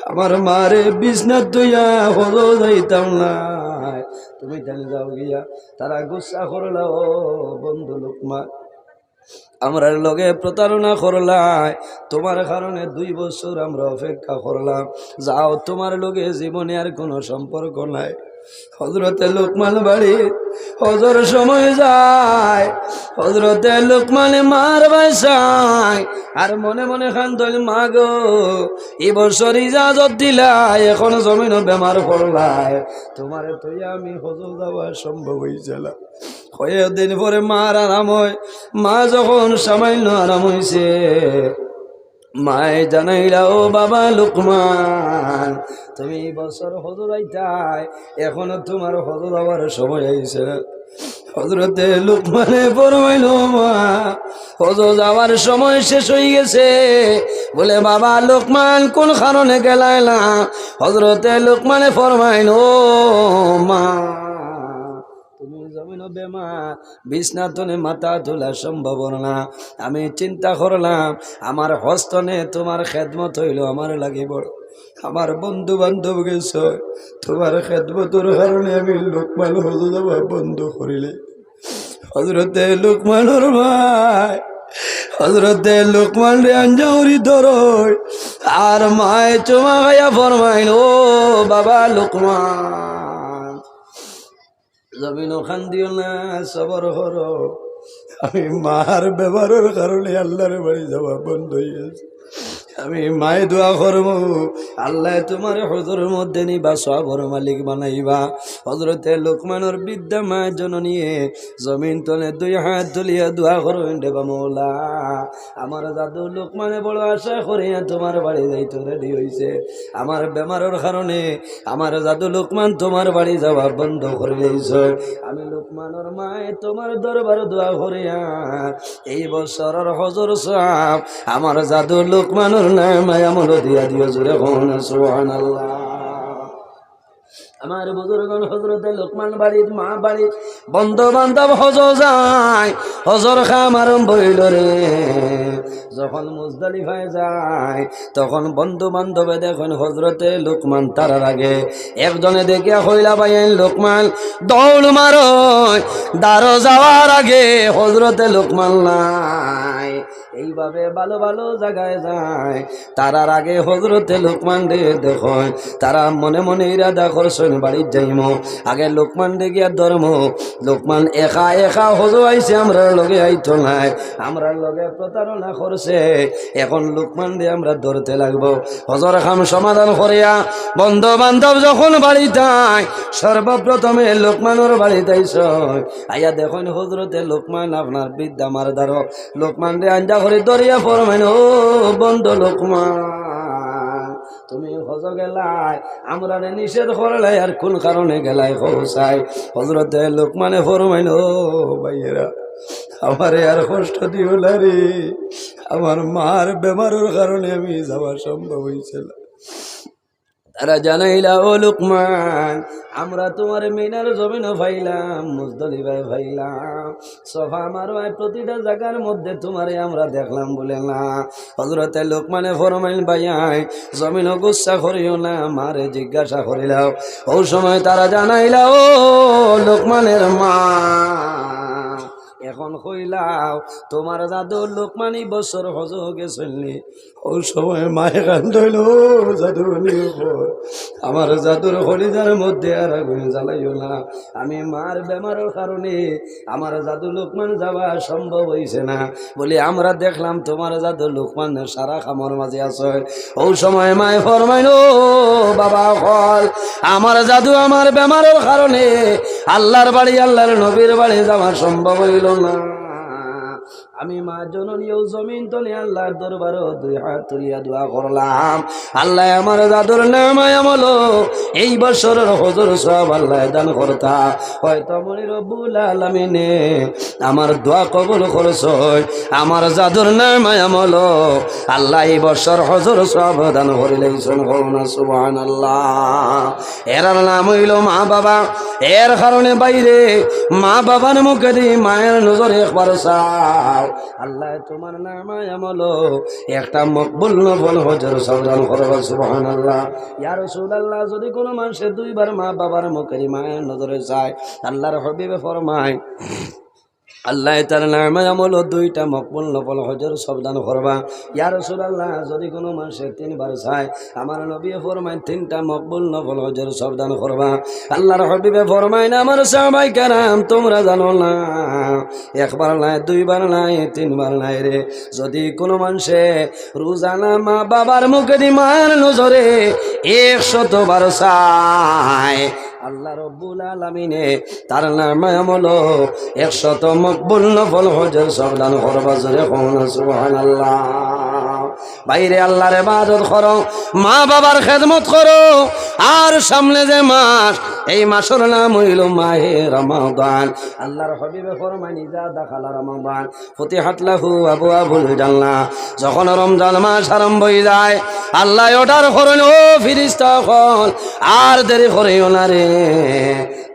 আমার মারে বিছনাত থইয়া হজো যাইতাম নায়, তুমি তাইলে যাও গিয়া।" তারা গুসা করলা, "ও বন্ধু লোকমান, আমরার লগে প্রতারণা করলায়, তুমার কারণে দুই বছর আমরা অপেক্ষা করলাম, যাও, তুমার লগে জীবনে আর কুনু সম্পর্ক নাই।" হজরতে লোকমান বাড়ি হজর সময় যায়, হজরতে লোকমানে মার বায় চায়, আর মনে মনে কান্দইন, "মা গো, ই বছর ইজাজত দিলায়, এখন জমিনো বেমার পড়লায়, তুমারে থইয়া আমি হজো যাওয়া সম্ভব অইছে না।" কয়েকদিন পরে মার আরাম অয়। মা যখন সামান্য আরাম অইছে, মায়ে জানাইলা, "ও বাবা লোকমান, তুমি ই বছর হজো যাইতায়, এখনো তুমার হজো যাওয়ার সময় অইছে না।" হজরতে লোকমানে ফরমাইন, "ও মা, হজো যাওয়ার সময় শেষ অইগেছে।" বলে, "বাবা লোকমান, কুন কারণে গেলায় না?" হজরতে লোকমানে ফরমাইন, "ও মা, তুমি জমিনো বেমার, বিছনা তনে মাথা তুলা সম্ভব না। আমি চিন্তা করলাম, আমার হজ তনে তুমার খেদমত অইলো আমার লাগি বড়। আমার বন্ধু বান্ধব গেছইন, তুমার খেদমতর কারণে আমি লোকমান হজো যাওয়া বন্ধ করিলে।" হজরতে লোকমানর মায়, হজরতে লোকমানরে আঞ্জা করি ধরইন, আর মায়ে চুমা খাইয়া ফরমাইন, "ও বাবা লোকমান, জমিনো কান্দিও না, সবর করো। আমি মার বেমারর কারণে আল্লার বাড়ি যাওয়া বন্ধ অইগেছে। আমি মায়ে দোয়া করমু, আল্লায় তুমারে হজর মধ্যে নিবা, সওয়াবর মালিক বানাইবা।" হজরতে লোকমানর বৃদ্ধা মা জননীয়ে জমিন তনে দুই হাত তুলিয়া দোয়া করইন, "রেবা মওলা, আমার জাদু লোকমানে বড় আশা করিয়া তুমার বাড়ি যাইতো রেডি অইছে। আমার বেমারর কারণে আমার জাদু লোকমান তুমার বাড়ি যাওয়া বন্ধ করিলাইছে। আমি লোকমানর মায় তুমার দরবার দোয়া করিয়া ই বছরর হজর সওয়াব আমার জাদু লোকমানর নামায় আমলো দিয়া দিও।" জোরে কও না সুবহানাল্লাহ। আমার বুজুর্গন, হজরতে লোকমান বাড়িত, মা বাড়িত, বন্ধু বান্ধব হজো যায়, হজর কাম আরম্ভ অইলো রে। যখন মুজদালিফায় যায়, তখন বন্ধু বান্ধবে দেখইন হজরতে লোকমান তারার আগে। একজনে দেখিয়া কইলা, "ভাইয়াইন লোকমান, দৌড় মারো, দারো যাওয়ার আগে হজরতে লোকমান নাই।" এইভাবে ভালো ভালো জাগায় যায়। তারার আগে হজরতে লোকমানরে দেখইন, তারা মনে মনে ইরাদা করছইন, "বাড়িত যাইমু, আগে লোকমানরে গিয়া ধরমু। লোকমান একা একা হজো আইছে, আমরার লগে আইতো নায়, আমরার লগে প্রতারণা করছে, এখন লোকমানরে আমরা ধরতে লাগবো।" হজর কাম সমাধান করিয়া বন্ধু বান্ধব যখন বাড়িত আয়, সর্বপ্রথমে লোকমানর বাড়িত আইছইন, আইয়া দেখইন হজরতে লোকমান আপনার বৃদ্ধা মার দারো লোকমানরে আঞ্জা করি ধরিয়া ফরমাইন, "ও বন্ধু লোকমান, তুমি হজো গেলায়, আমরারে নিষেধ করলায়, আর কুন কারণে গেলায় কও চাই?" হজরতে লোকমানে ফরমাইন, "ও ভাইয়েরা, আমারে আর কষ্ট দিও না রে, আমার মার বেমারর কারণে আমি যাওয়া সম্ভব অইছে না।" তারা জানাইলা, "ও লোকমান, আমরা তুমারে মিনার জমিনো পাইলাম, মুজদালিফায় পাইলাম, সফা মারওয়ায় প্রতিটা জাগার মধ্যে তুমারে আমরা দেখলাম বলে না।" হজরতে লোকমানে ফরমাইন, "ভাইয়াইন, জমিনো গুসা করিও না, মারে জিজ্ঞাসা করিলাও।" অউ সময় তারা জানাইলা, "ও লোকমানর মা, এখন কইলাও, তুমার জাদু লোকমান ই বছর হজো গেছইন নি?" অউ সময় মায়ে কান্দইন, "ও জাদু নি, আমার জাদুর কলিজার মধ্যে আর আগুন জ্বালাইও না। আমি মার বেমারর কারণে আমার জাদু লোকমান যাওয়া সম্ভব অইছে না।" বলি, "আমরা দেখলাম তুমার জাদু লোকমান সারা কামর মাঝে আছইন।" অউ সময় মায়ে ফরমাইন, "ও বাবা অকল, আমার জাদু আমার বেমারর কারণে আল্লার বাড়ি, আল্লার নবীর বাড়ি যাওয়া সম্ভব অইলো না। আমি মা জননী অউ জমিন তনে আল্লার দরবারো দুই হাত তুলিয়া দোয়া করলাম, আল্লায় আমার জাদুর নামায় আমলো এই বছরর হজর সওয়াব আল্লায় দান করতা। হয়তো মনে রব্বুল আলামিনে আমার দোয়া কবুল করছইন, আমার জাদুর নামায় আমলো আল্লায় এই বছর হজর সওয়াব দান করিলাইছইন।" কও না সুবহানাল্লাহ। এরার নাম অইলো মা বাবা, এর কারণে ভাইরে, মা বাবার মুখেদি মায়ার নজরে একবার চাও। আল্লায় তুমার নামায় আমলো একটা মকবুল নফল হজর সওয়াব দান করবা। সুবহানাল্লাহ। ইয়া রাসূলুল্লাহ, যুদি কুনু মানষে দুইবার মা বাবার মুখেদি মায়ার নজরে চায়, আল্লার হাবিবে ফরমাইন, আল্লায় তার নামায় আমলো দুইটা মকবুল নফল হজর সওয়াব দান করবা। ইয়া রাসূলুল্লাহ, যুদি কুনু মানষে তিনবার চায়, আমার নবীয়ে ফরমাইন, তিনটা মকবুল নফল হজর সওয়াব দান করবা। আল্লার হাবিবে ফরমাইন, আমার সাহাবায়ে কেরাম, তুমরা জানো না, একবার নায়, দুইবার নায়, তিনবার নায় রে, যুদি কুনু মানষে রোজানা মা বাবার মুখেদি মায়ার নজরে একশত বার চায়, আল্লাহ রব্বুল আলামিনে তার নামায় আমলো একশত মকবুল নফল হজর সওয়াব দান করবা। জোরে কও না সুবহানাল্লাহ। ভাইরে, আল্লার ইবাদত করো, মা বাবার খেদমত করো, আর সামনে যে মাস, এই মাসর নাম অইলো মাহে রমাদান। আল্লার হাবিবে ফরমাইন, ইজা দাখালা রমাদান ফুতিহাত লাহু আবওয়াবুল জান্নাহ। যখন রমজান মাস আরম্ভ অই যায়, আল্লায় অর্ডার করইন, ও ফিরিস্তা অকল, আর দেরি করিও না রে,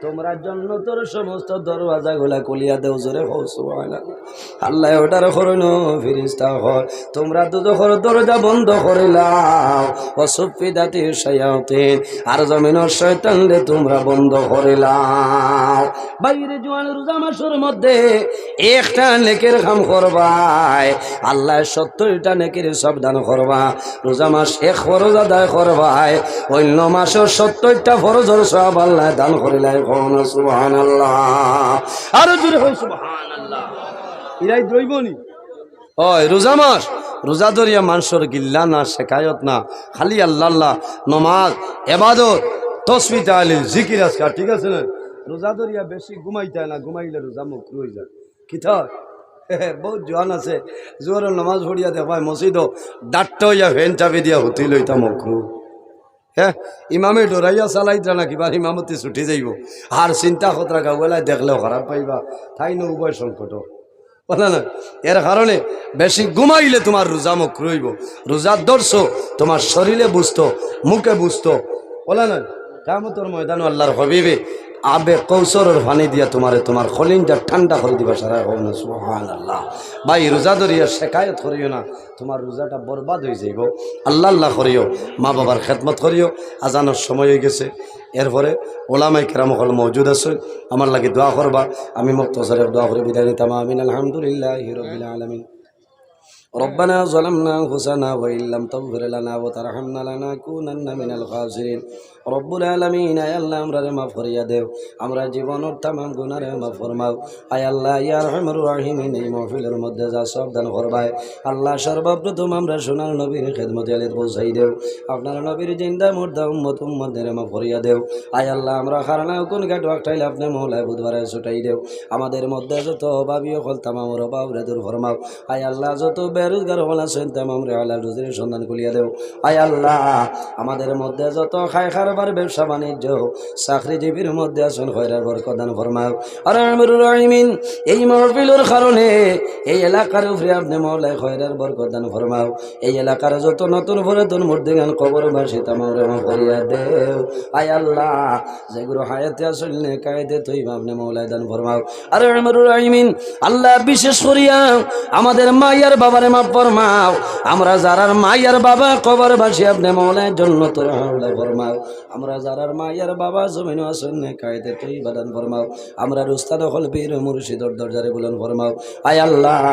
তুমরা জন্নতর সমস্ত দরওয়াজাগুলা খুলিয়া দেও। জোরে কও সুবহানাল্লাহ। আল্লায় অর্ডার করইন, ও ফিরিস্তা অকল, তুমরা দুজখর দরজা বন্ধ করিলাও। ওয়া সুফফিদাতিশ শায়াতিন, আর জমিনর শয়তানরে তুমরা বন্ধ করিলাও। ভাইরে জোয়ান, রোজা মাসর মধ্যে একটা নেকির কাম করবায়, আল্লায় সত্তইরটা নেকির সওয়াব দান করবা। রোজা মাস এক ফরজ আদায় করবায়, অইন্য মাসর সত্তইরটা ফরজর সওয়াব আল্লায় দান করিলাইন। কও না সুবহানাল্লাহ। আরো জোরে কও সুবহানাল্লাহ। ইরাই দইবনি। অয়, রোজা মাস, রোজা ধরিয়া মানষর গিল্লা না, শেকায়ত না, খালি আল্লাহ আল্লাহ, নমাজ, এবাদত, তসবিহ, তাহলিল, জিকির আজকার, ঠিক আছে না? রোজা ধরিয়া বেশি ঘুমাইতা না, ঘুমাইলে রোজা মকরু অই যায়। কিতা? বউত জোয়ান আছে, জোহরর নমাজ পড়িয়া দেখবায় মসজিদো ডাট্টা অইয়া ফ্যান চাবি দিয়া হুতি লইতা মকরু। হ্যাঁ, ইমামে ডরাইয়া চালাইতরা না কিবা, ইমামতি ছুটি যাইবো। আর চিন্তা করতরা গাউআলায় দেখলেও খারাপ পাইবা, তাইন উভয় সংকট। বুঝলা না? এর কারণে বেশি ঘুমাইলে তুমার রোজা মকরু অইবো। রোজা ধরছো, তুমার শরীরে বুঝতো, মুখে বুঝতো। বুঝলা না? কিয়ামতর ময়দানো আল্লার হাবিবে আবে কৌসরর পানি দিয়া তুমারে, তুমার কলিজা ঠান্ডা করি দিবা। সারায় কও না সুবহানাল্লাহ। ভাই, রোজা ধরিয়া শেকায়ত করিও না, তুমার রোজাটা বরবাদ অই যাইবো। আল্লাহ আল্লাহ করিও, মা বাবার খেদমত করিও। আজানর সময় অই গেছে, এরপরে ওলামায়ে কেরাম অকল মওজুদ আছইন, আমার লাগি দোয়া করবা। আমি মুখতসর এক দোয়া করি বিদায় নিতাম। আমিন। আলহামদুলিল্লাহি রাব্বিল আলামিন। ربنا ظلمنا أنفسنا وإن لم تغفر لنا وترحمنا لنكونن من الخاسرين। রব্বুল আলামিন, আয় আল্লাহ, আমরারে মাফ করিয়া দেও, আমরার জীবনর তামাম গুনারে মাফ ফরমাও। আয় আল্লাহ, ইয়া আরহামার রাহিমিন, এই মাহফিলর মধ্যে যা সওয়াব দান করবায়, আল্লাহ, সর্বপ্রথম আমরার সোনার নবীর খেদমতে আলিত পৌঁছাই দেও। আপনার নবীর জিন্দা মুর্দা উম্মত উম্মতরে মাফ করিয়া দেও। আয় আল্লাহ, আমরা খারানা কোন ঘাট ওয়াক্তাইল আপনে মওলায় বুধবারে ছুটাই দেও। আমাদের মধ্যে যত অভাবী অকল তামামর অভাবরে দূর ফরমাও। আয় আল্লাহ, যত বেরোজগার অকল আছইন তামামরে হালাল রুজির সন্ধান খুলিয়া দেও। আয় আল্লাহ, আমাদের মধ্যে যত খায় কারবার, ব্যবসা বাণিজ্য, চাকরিজীবীর মধ্যে আছইন, খয়রার বরকত দান ফরমাও। আর আরহামার রাহিমিন, এই মাহফিলর কারণে এই এলাকার উপরে আপনে মওলায় খয়রার বরকত দান ফরমাও। এই এলাকার যত নতুন পুরাতন মুর্দেগান কবরবাসী তামামরে মাফ করিয়া দেও। আয় আল্লাহ, যেগুলো হায়াতে আছইন নেক হায়াতে তৈবা আপনে মওলায় দান ফরমাও। আর আরহামার রাহিমিন, আল্লাহ, বিশেষ করিয়া আমাদের মাই আর বাবারে মাফ ফরমাও। আমরা যারার মাই আর বাবা কবরবাসী আপনে মওলায় জন্নতর হাওলা ফরমাও। আমরা যারার মাই আর বাবা জমিনো আছইন নেক হায়াতে তৈবা দান ফরমাও। আমরার উস্তাদ অকল পীর মুর্শিদর দরজারে বুলন্দ ফরমাও। আয় আল্লাহ,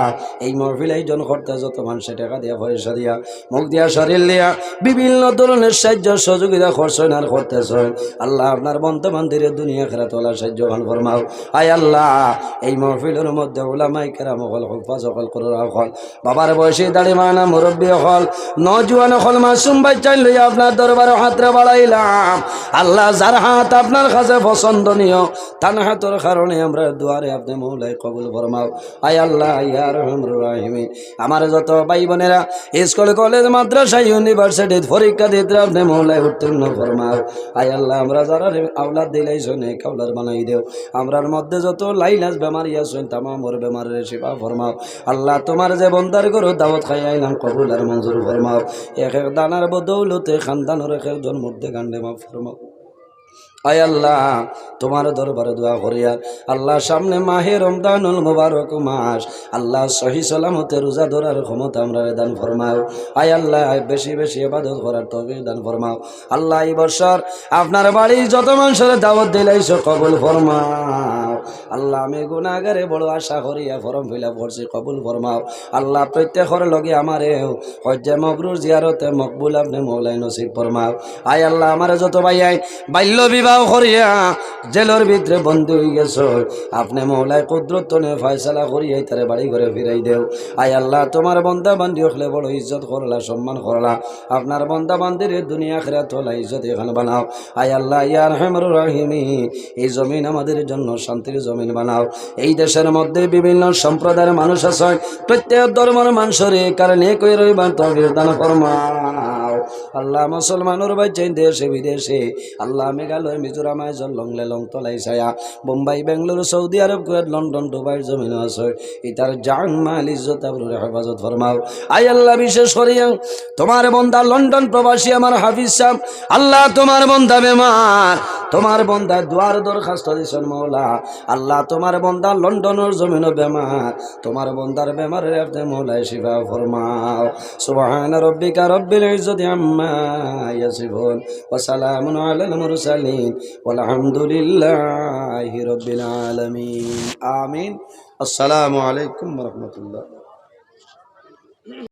এই মাহফিল আয়োজন করতে যত মানষে টেকা দিয়া, পয়সা দিয়া, মুখ দিয়া, শরীর দিয়া, বিভিন্ন ধরনের সাহায্য সহযোগিতা করছইন আর করতেছইন, আল্লাহ, আপনার বন্দা বান্দিরে দুনিয়া আখিরাত ওয়ালা সাহায্য দান ফরমাও। আয় আল্লাহ, এই মাহফিলর মধ্যে উলামায়ে কেরাম অকল, হুফাজ অকল, কুররা অকল, বাবার বয়সী দাড়ি মানা মুরব্বী অকল, নওজোয়ান অকল, মাসুম বাচ্চাইন লইয়া আপনার দরবারো হাতরে বাড়াইলাম। আল্লাহ, যার হাত আপনার কাছে পছন্দনীয়, তান হাতর কারণে আমরার দোয়ারে আপনে মওলায় কবুল ফরমাও। আয় আল্লাহ, ইয়া আরহামার রাহিমিন, আমার যত ভাই বোনেরা স্কুল, কলেজ, মাদ্রাসা, ইউনিভার্সিটিত পরীক্ষা দিতরা আপনে মওলায় উত্তীর্ণ ফরমাও। আয় আল্লাহ, আমরা যারারে আওলাদ দিলাইছো নেক আওলাদ বানাই দেও। আমরার মধ্যে যত লাইলাজ বেমারি আছইন তামামর বেমাররে শিফা ফরমাও। আল্লাহ, তুমার যে বন্দার ঘরো দাওয়াত খাই আইলাম, কবুল আর মঞ্জুর ফরমাও। এক এক দানার বদৌলতে খানদানর এক একজন মুর্দেগানরে মাফ ফরমাও। আয় আল্লাহ, তোমার দরবারে দোয়া করিয়ার আল্লাহ, সামনে মাহে রমজানুল মুবারক মাস, আল্লাহ সহি সালামতে রোজা ধরার ক্ষমতা আমরারে দান ফরমাও। আয় আল্লাহ, বেশি বেশি ইবাদত করার তৌফিক দান ফরমাও। আল্লাহ, এই বছর আপনার বাড়ি যত মানুষরে দাওয়াত দিলাইছো কবুল ফরমাও। আল্লাহ, আমি গুনাহগারে বড় আশা করিয়া ফর্ম ফিল আপ করছি, কবুল ফরমাও। আল্লাহ, প্রত্যেকর লগে আমারেও হজ্জে মবরুর জিয়ারতে মকবুল আপনে মৌলায় নসিব ফরমাও। আয় আল্লাহ, আমারে যত ভাইয়াইন বাল্য বিবাহ করিয়া জেলর ভিতরে বন্দী অইগেছে, আপনে মৌলায় কুদরত তনে ফয়সালা করিয়া তারে বাড়ি ঘরে ফিরাই দেও। আয় আল্লাহ, তোমার বন্দা বান্দি অকলে বড় ইজ্জত করলা, সম্মান করলা, আপনার বন্দা বান্দিরে দুনিয়া আখিরাত অলা ইজ্জত এখান বানাও। আয় আল্লাহ, ইয়া আরহামার রাহিমিন, এই জমিন আমাদের জন্য শান্তির জমিন বানাও। এই দেশের মধ্যে বিভিন্ন সম্প্রদায়ের মানুষ আছে, প্রত্যেক ধর্মর মানুষরে কারণে কই রইবার তৌফিক দান ফরমাও। আল্লাহ, মুসলমানর বাচ্চাইন দেশে বিদেশে, আল্লাহ, মেঘালয়, মিজোরাম, আইজল, লংলে, লংতলাই, ছায়া, বোম্বাই, বেঙ্গালুরু, সৌদি আরব, কুয়েত, লন্ডন, দুবাইর জমিন আছে, ইতার জান, মাল, ইজ্জত, আবরুর হেফাজত ফরমাও। আয় আল্লাহ, বিশেষ করিয়া তোমার বন্দা লন্ডন প্রবাসী আমার হাফিজ সাহেব, আল্লাহ, তোমার বন্দা বেমার, তোমার বন্দা দোয়ার দরখাস্ত দিছন মৌলা। আল্লাহ, তোমার বন্দা লন্ডনর জমিনও বেমার, তোমার বন্দার বেমাররে আপনে মৌলায় শিফা ফরমাও। সুবহান রব্বিকা রব্বিল ইজ্জতি আম্মা ইয়াসিফুন, ওয়া সালামুন আলাল মুরসালিন, ওয়াল হামদুলিল্লাহি রব্বিল আলামিন। আমিন। আসসালামু আলাইকুম ওয়া রাহমাতুল্লাহ।